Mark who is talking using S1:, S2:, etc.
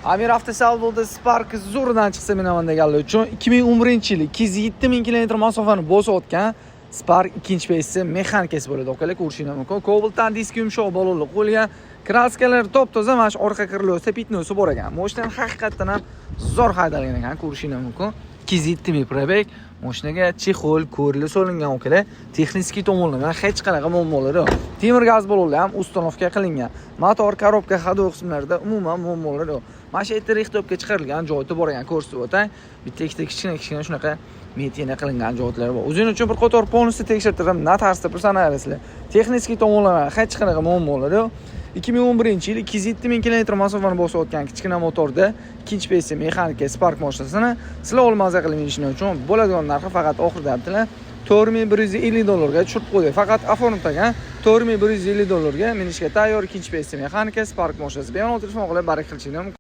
S1: Amir Avtosavdoda Spark zo'ridan chiqsa minaman deganlar uchun 2011-yil 207 ming kilometr masofani bosib o'tgan Spark ikkinchi pesi mexanikasi bo'ladi, akalar, ko'rishingiz mumkin. Cobaltdan disk, yumshoq balonli qo'yilgan, краска lar top-toza, mana shu orqa крыло sida пятно si bor ekan. Mashina haqiqatdan ham zo'r haydalgan ekan, ko'rishingiz mumkin. 207 ming пробег, mashinaga чехол, ko'rli solingan, akalar. Texnik tomonlama hech qanaqa muammolar yo'q. Temir gaz balonlar ham установка qilingan. Motor, коробка, ходовой qismlarida umuman muammolar yo'q. Mana shu yerda рихтовка ga chiqarilgan joyi bor ekan, ko'rsatib o'tay. Bitta ikkita kichkina kichkina shunaqa вмятина qilingan joylar bor. O'zing uchun bir qator полностью tekshirtirib, notariusda pul ayirasizlar. Texnik tomonlama hech qanaqa muammolar yo'q. 2011-yil 207 ming kilometr masofani bosib o'tgan kichkina motorda ikkinchi pesi mexanika Spark mashinasini sizlar olib maza qilib minishing uchun bo'ladigan narxi faqat oxirida aytdilar, 4150 dollarga tushirib qo'ydik. Faqat оформить ekan, 4150 dollarga minishga tayyor ikkinchi pesi mexanika Spark mashinasi. Bemalol telefon qilib barak qilishingiz mumkin.